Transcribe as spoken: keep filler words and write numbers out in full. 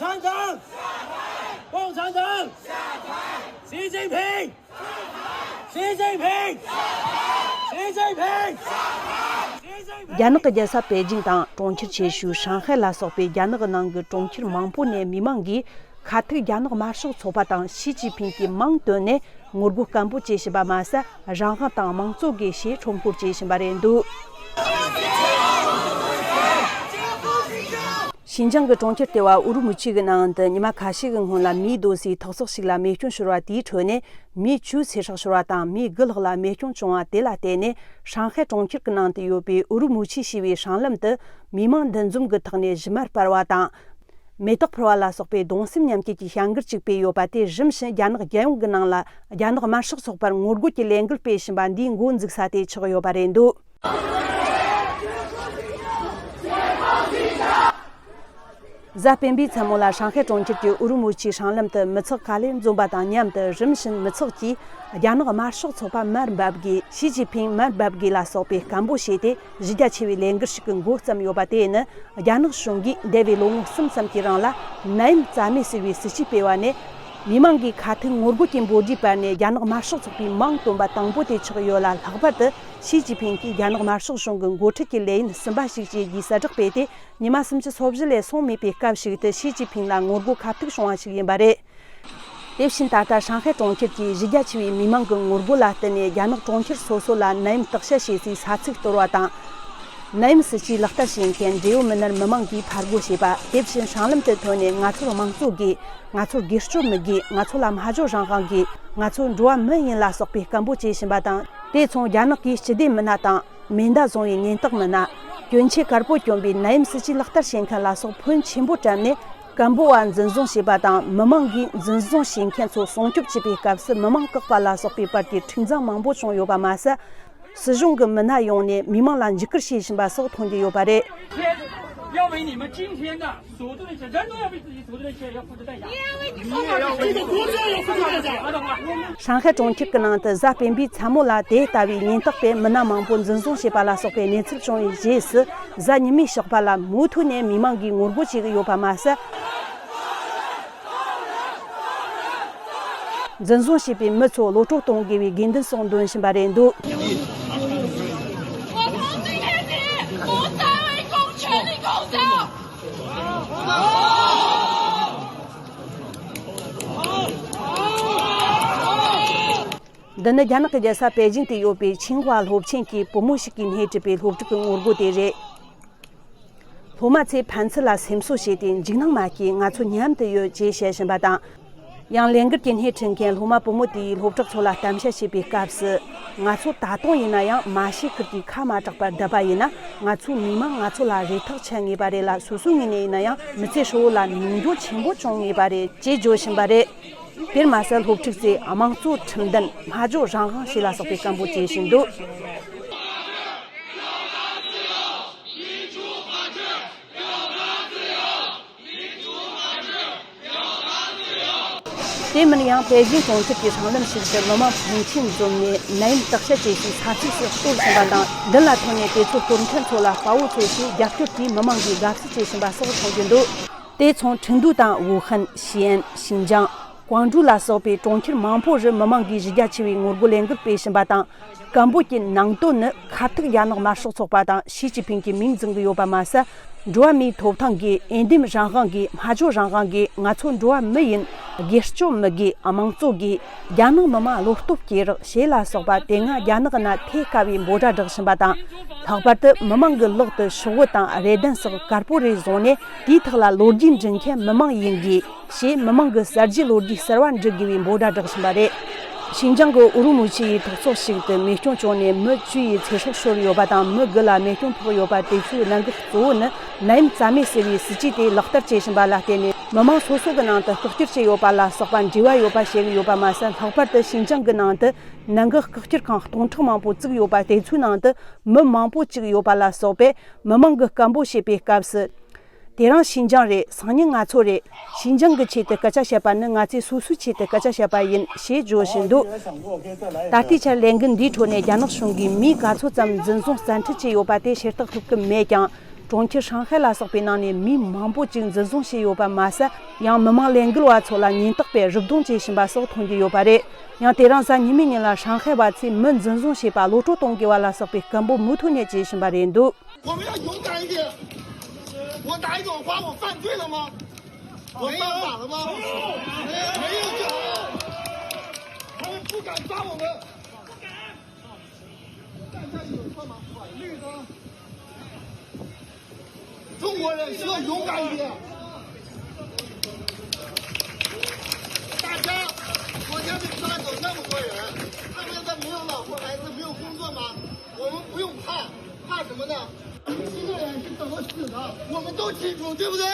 团长！共产党！习近平！习近平！习近平！རྒྱ་ནག་གི་རྒྱལ་ས་པེ་ཅིང་དང་གྲོང་ཁྱེར་ཆེ་ཤོས་ཧྲང་ཧའེ་ལ་སོགས་པའི་རྒྱ་ནག་གི་ནང་གི་གྲོང་ཁྱེར་མང་པོ་ནས་མི་མང་གིས་ཁ་ཐུག་རྒྱ་ནག་དམར་ཤོག་ཚོགས་པ་དང་ཞི་ཅིན་ཕིང་གི་མིང་བཏོན་ནས་ངོ་རྒོལ་སྐད་འབོད་བྱེད་བཞིན་པ་མ་ཟད། རང་དབང་དང་དམངས་གཙོ་དགོས་ཞེས་ཁྲོམ་སྐོར་བྱེད་བཞིན་པ་རེད་འདུག་ཞིན་ཅང་གི་གྲོང་ཁྱེར་ལྟེ་བ་ཨུ་རུ་མུ་ཆི་གི་ནང་དུ་ཉི་མ་ཁ་ཤས་ཀྱི་སྔོན་ལ་མིའི་རྡོ་སའི་ཐག་ཚགས་ཤིག་ལ་རྨས་སྐྱོན་ཤོར་བ་དེའི་ཁྲོད་ནས་མིའི་བཅུ་ཚེ་སྲོག་ཤོར་བ་དང་མིའི་དགུ་ལྷག་ལ་རྨས་སྐྱོན་བྱུང་བ་དེ་ལ་བརྟེན་ནས། ཧྲང་ཧའེ་གྲོང་ཁྱེར་གྱི་ནང་དུ་ཡོད་པའི་ཨུ་རུ་མུ་ཆི་ཞེས་པའི་སྲང་ལམ་དུ་མི་མང་འདུ་འཛོམས་ཀྱི་ཐོག་ནས་གཞི་མ་སྤར་བ་དང་། མེ་སྟག་འཕུར་བ་ལ་སོགས་པའི་གདུང་སེམས་མཉམ་སྐྱེད་ཀྱི་བྱ་འགུལ་ཅིག་སྤེལ་ཡོད་པ་དེ་རིམ་བཞིན་རྒྱ་ནག་རྒྱལ་ཡོངས་ཀྱི་ནང་ལ་རྒྱ་ནག་དམར་ཤོག་ཚོགས་པར་ངོ་རྒོལ་གྱི་ལས་འགུལ་སྤེལ་བཞིན་པ་འདིའི་འགོ་འཛུགས་ས་དེ་ཆགས་ཡོད་པ་རེད་འདུག་གཟའ་སྤེན་པའི་མཚན་མོ་ལ་ཧྲང་ཧའེ་གྲོང་ཁྱེར་གྱི་ཨུ་རུ་མུ་ཆིའི་སྲང་ལམ་དུ་མི་ཚོགས་ག་ལེར་འཛོམས་པ་དང་མཉམ་དུ་རིམ་བཞིན་མི་ཚོགས་ཀྱིས་རྒྱ་ནག་དམར་ཤོག་ཚོགས་པ་མར་འབབ་དགོས། ཞི་ཅིན་ཕིང་མར་འབབ་དགོས་ལ་སོགས་པའི་སྐད་འབོད་བྱས་ཏེ། གཞི་རྒྱ་ཆེ་བའི་ལས་འགུལ་ཞིག་གི་འགོ་བརྩམས་ཡོད་པ་དེ་ནི། རྒྱ་ནག་གཞུང་གིས་འདས་པའི་ལོ་ངོ་གསུམ་ཙམ་གྱི་རིང་ལ་ནད་ཡམས་རྩ་མེད་ཟེར་བའི་སྲིད་ཇུས་སྤེལ་བ་ནས། མི་མང་གིས་ཁ་ཐུག་ངོ་རྒོལ་གྱི་འབོད་སྒྲའི་བར་ནས་རྒྱ་ནག་དམར་ཤོག་ཚོགས་པའི་མིང་བཏོན་པ་དང་པོ་དེ་ཆགས་ཡོད་ལ། ལྷག་པར་དུ་ཞི་ཅིན་ཕིང་གིས་རྒྱ་ནག་དམར་ཤོག་གཞུང་གི་འགོ་ཁྲིད་ཀྱི་ལས་ཡུན་གསུམ་པ་ཞིག་བྱེད་རྒྱུའི་གསལ་བསྒྲགས་སྤེལ་ཏེ། ཉི་མ་སུམ་ཅུ་སོ་བཞི་ལས་སོང་མེད་པའི་སྐབས་ཤིག་ཏུ་ཞི་ཅིན་ཕིང་ལ་ངོ་རྒོལ་ཁ་ཐུག་བྱུང་བ་ཞིག་ཡིན་པ་རེད། དེ་བཞིན་ད་ལྟ་ཧྲང་ཧའེ་གྲོང་ཁྱེར་གྱི་གཞི་རྒྱ་ཆེ་བའི་མི་མང་གི་ངོ་རྒོལ་ལ་བརྟེན་ནས། རྒྱ་ནག་གྲོང་ཁྱེར་སོ་སོ་ལ་ནད་ཡམས་བརྟག་དཔྱད་བྱེད་སའི་ས་ཚིགས་གཏོར་བ་དང་། ནད་ཡམས་སྲིད་ཇུས་ལག་བསྟར་བྱེད་མཁན་འབྲེལ་ཡོད་མི་སྣར་མི་མང་གིས་ཕར་རྒོལ་བྱས་པ། དེ་བཞིན་སྲང་ལམ་དུ་ཐོན་ནས། ང་ཚོར་དམངས་གཙོ་དགོས། ང་ཚོར་སྒེར་གཅོད་མི་དགོས། ང་ཚོ་ལ་སྨྲ་བརྗོད་རང་དབང་དགོས། ང་ཚོ་འགྲོ་བ་མི་ཡིན་ལ་སོགས་པའི་སྐད་འབོད་བྱེད་བཞིན་པ་དང་། དེ་མཚུངས་རྒྱ་ནག་གི་སྤྱི་བདེ་མི་སྣ་དང་། མེ་མདའ་བཟུང་བའི་ཉེན་རྟོག་མི་སྣ། གྱོན་ཆས་དཀར་པོ་གྱོན་པའི་ནད་ཡམས་སྲིད་ཇུས་ལག་བསྟར་བྱེད་མཁན་ལ་སོགས་ཕོན་ཆེན་པོ་བཀྲམ་ནས། སྐད་འབོད་པ་འཛིན་བཟུང་བྱས་པ་དང་། མི་མང་གིས་འཛིན་བཟུང་བྱེད་མཁན་ཚོ་སྲུང་སྐྱོབ་བྱེད་པའི་སྐབས་སུ། མི་མང་བཀག་པ་ལ་སོགས་པའི་བར་གྱི་འཁྲུག་འཛིང་མང་པོ་བྱུང་ཡོད་པ་མ་ཟད། སྲིད་གཞུང་གི་མི་སྣ་ཡོང་ནས་མི་མང་ལ་འཇིགས་སྐུལ་བྱེད་བཞིན་པ་སོགས་མཐོང་རྒྱུ་ཡོད་པ་རེད། 要为你们今天的所做的一切，人都要为自己所做的一切要付出代价。你也要为你的国家要付出代价。 ཧྲང་ཧའེ་གྲོང་ཁྱེར་གྱི་ནང་དུ་གཟའ་སྤེན་པའི་མཚན་མོ་ལ་དེ་ལྟ་བུའི་ཉེན་རྟོག་པས་མི་སྣ་མང་པོ་འཛིན་བཟུང་བྱས་པ་ལ་སོགས་པའི་གནས་ཚུལ་བྱུང་བའི་རྗེས་སུ། གཟའ་ཉི་མའི་ཞོགས་པ་ལ་མུ་མཐུད་ནས་མི་མང་གིས་ངོ་རྒོལ་བྱེད་ཀྱི་ཡོད་པ་མ་ཟད། འཛིན་བཟུང་བྱས་པའི་མི་ཚོ་གློད་བཀྲོལ་གཏོང་དགོས་པའི་དགོས་འདུན་སོགས་འདོན་བཞིན་པ་རེད་འདུག 我同志一起，我们在围攻权力共享。 འདི་ནི་རྒྱ་ནག་གི་རྒྱལ་ས་པེ་ཅིང་དུ་ཡོད་པའི་ཆིང་ཧྭ་སློབ་ཆེན་གྱི་བུ་མོ་ཞིག་གིས་སྣེ་ཁྲིད་པའི་སློབ་ཕྲུག་གི་ངོ་རྒོལ་དེ་རེད། སློབ་མ་ཚོས་ཕན་ཚུན་ལ་སེམས་གསོ་བྱས་ཏེ། འཇིགས་སྣང་མ་སྐྱེས། ང་ཚོ་མཉམ་དུ་ཡོད་ཅེས་བཤད་བཞིན་པ་དང་། ཡང་ལས་འགུལ་གྱི་སྣེ་ཁྲིད་མཁན་སློབ་མ་བུ་མོ་དེས་སློབ་ཕྲུག་ཚོ་ལ་གཏམ་བཤད་བྱེད་པའི་སྐབས་སུ། ང་ཚོ་ད་དུང་ཡིན་ན་ཡང་མ་ཤི་ཁུལ་གྱི་ཁ་མ་གྲགས་པར་བསྡད་པ་ཡིན་ན། ང་ཚོའི་མི་མང་ང་ཚོ་ལ་རེ་ཐག་ཆད་ངེས་པ་རེད་ལ། སོ་སོའི་ངོས་ནས་ཡིན་ན་ཡང་མི་ཚེ་ཧྲིལ་བོ་ལ་ནུས་འགྱོད་ཆེན་པོ་བྱུང་ངེས་པ་རེད་ཅེས་བརྗོད་བཞིན་པ་རེད། དེར་མ་ཟད། སློབ་ཕྲུག་ཚོས་དམངས་གཙོ། ཁྲིམས་ལྡན། སྨྲ་བརྗོད་རང་དབང་ཞེས་ལ་སོགས་པའི་སྐད་འབོད་བྱེད་བཞིན་འདུག་དེ་མིན་ཡང་པེ་ཅིང་གྲོང་ཁྱེར་གྱི་སྲང་ལམ་ཞིག་ཏུ་མི་མང་ཕོན་ཆེན་འཛོམས་ནས་ནད་ཡམས་བརྟག་དཔྱད་བྱེད་སའི་ས་ཚིགས་སུ་གཏོར་ཟིན་པ་དང་། མདུན་ལ་ཐོན་ནས་དེ་ཚོ་གཏོར་མཁན་ཚོ་ལ་དཔའ་བོ་ཚོ་ཞེས་རྒྱབ་སྐྱོར་གྱིས་མི་མང་གིས་དགའ་བསུ་བྱེད་བཞིན་པ་སོགས་མཐོང་རྒྱུ་འདུག་དེ་མཚུངས་ཁྲིན་ཏུའུ་དང་ཝུ་ཧན། ཞི་ཨན། ཞིན་ཅང་། ཀོང་ཀྲོའུ་ལ་སོགས་པའི་གྲོང་ཁྱེར་མང་པོ་རུ་མི་མང་གིས་གཞི་རྒྱ་ཆེ་བའི་ངོ་རྒོལ་ལས་འགུལ་སྤེལ་བཞིན་པ་དང་། སྐད་འབོད་ཀྱི་ནང་དོན་ནི་ཁ་ཐུག་རྒྱ་ནག་དམར་ཤོག་ཚོགས་པ་དང་ཞི་ཅིན་ཕིང་གི་མིང་འཛིན་གྱི་ཡོད་པ་མ་ཟད། འགྲོ་བ་མིའི་ཐོབ་ཐང་དགོས། འོས་འདེམས་རང་དབང་དགོས། སྨྲ་བརྗོད་རང་དབང་དགོས། ང་ཚོ་འགྲོ་བ་མི་ཡིན། སྒེར་གཅོད་མི་དགོས། དམངས་གཙོ་དགོས། རྒྱ་ནག་མི་དམངས་བློ་སྟོབས་སྐྱེད་རོགས་ཞེས་ལ་སོགས་པ་དེ་སྔ་རྒྱ་ནག་ན་ཐོས་དཀའ་བའི་འབོད་སྒྲ་བསྒྲགས་བཞིན་པ་དང་། ལྷག་པར་དུ་མི་མང་གི་ལག་ཏུ་ཤོག་བུ་དང་རེ་ལྡན་སོགས་དཀར་པོ་རེ་བཟུང་ནས། དེའི་ཐོག་ལ་ལོ་རྒྱུས་འབྲི་མཁན་མི་མང་ཡིན་དགོས། ཞེས་མི་མང་གི་གསར་བརྗེའི་ལོ་རྒྱུས་གསར་བ་འབྲི་དགོས་པའི་འབོད་སྒྲ་བསྒྲགས་བཞིན་པ་རེད། ཞིན་ཅང་གི་ཨུ་རུ་མུ་ཆི་ཡི་ཐོག་ཚོགས་ཤིག་ཏུ་རྨས་སྐྱོན་བྱུང་ནས་མི་བཅུ་ཡི་ཚེ་སྲོག་ཤོར་ཡོད་པ་དང་། མི་དགུ་ལ་རྨས་སྐྱོན་ཕོག་ཡོད་པ། དེ་ཚོའི་གནད་འགག་གཙོ་བོ་ནི་ནད་ཡམས་རྩ་མེད་ཟེར་བའི་སྲིད་ཇུས་དེ་ལག་བསྟར་བྱེད་བཞིན་པ་ལ་བརྟེན་ནས། མི་མང་སོ་སོ་གི་ནང་དུ་བཀག་སྐྱིལ་བྱས་ཡོད་པ་ལ་སོགས་པ་འབྲེལ་བ་ཡོད་པ་བཤད་ཀྱི་ཡོད་པ་མ་ཟད། ལྷག་པར་དུ་ཞིན་ཅང་གི་ནང་དུ་ནད་འགོག་བཀག་སྐྱིལ་ཁང་སྟོང་ཕྲག་མང་པོ་བཙུགས་ཡོད་པ། དེ་ཚོའི་ནང་དུ་མི་མང་པོ་བཅུག་ཡོད་པ་ལ་སོགས་པས་མི་མང་གིས་སྐད་འབོད་བྱེད་པའི་སྐབས་སུ། དེ་རིང་ཞིན་ཅང་རེད། སང་ཉིན་ང་ཚོ་རེད། ཞིན་ཅང་གི་ཆེད་དུ་སྐད་ཆ་བཤད་པ་ནི་ང་ཚོའི་སོ་སོའི་ཆེད་དུ་སྐད་ཆ་བཤད་པ་ཡིན་ཞེས་བརྗོད་བཞིན་འདུག་ད་ལྟའི་ཆར་ལས་འགུལ་འདིའི་ཁྲོད་ནས་རྒྱ་ནག་གཞུང་གིས་མི་ག་ཚོད་ཙམ་འཛིན་བཟུང་བཙན་ཁྲིད་བྱས་ཡོད་པ་དེ་ཤེས་རྟོགས་ཐུབ་ཀྱི་མེད་ཀྱང་། གྲོང་ཁྱེར་ཧྲང་ཧའེ་ལ་སོགས་པའི་ནང་ནས་མི་མང་པོ་ཅིག་འཛིན་བཟུང་བྱས་ཡོད་པ་མ་ཟད། ཡང་མི་མང་ལས་འགུལ་བ་ཚོ་ལ་ཉེན་རྟོག་པས་རུབ་རྡུང་བྱས་ཕྱིན་པ་སོགས་མཐོང་རྒྱུ་ཡོད་པ་རེད། ཡང་དེ་རིང་གཟའ་ཉི་མའི་ཉིན་ལ་ཧྲང་ཧའེ་བ་ཚོས་མི་འཛིན་བཟུང་བྱས་པ་གློད་བཀྲོལ་གཏོང་དགོས་པ་ལ་སོགས་པའི་སྐད་འབོད་མུ་མཐུད་ནས་བྱས་བཞིན་པ་རེད་འདུག། 我们要勇敢一点。我打一朵花，我犯罪了吗？我犯法了吗？没有，没有。他们不敢抓我们。干下去有错吗？绿灯。中国人需要勇敢一点。大家昨天被抓走那么多人，他们现在没有老婆孩子，没有工作吗？我们不用怕，怕什么呢？七个人是怎么死的，我们都清楚，对不对？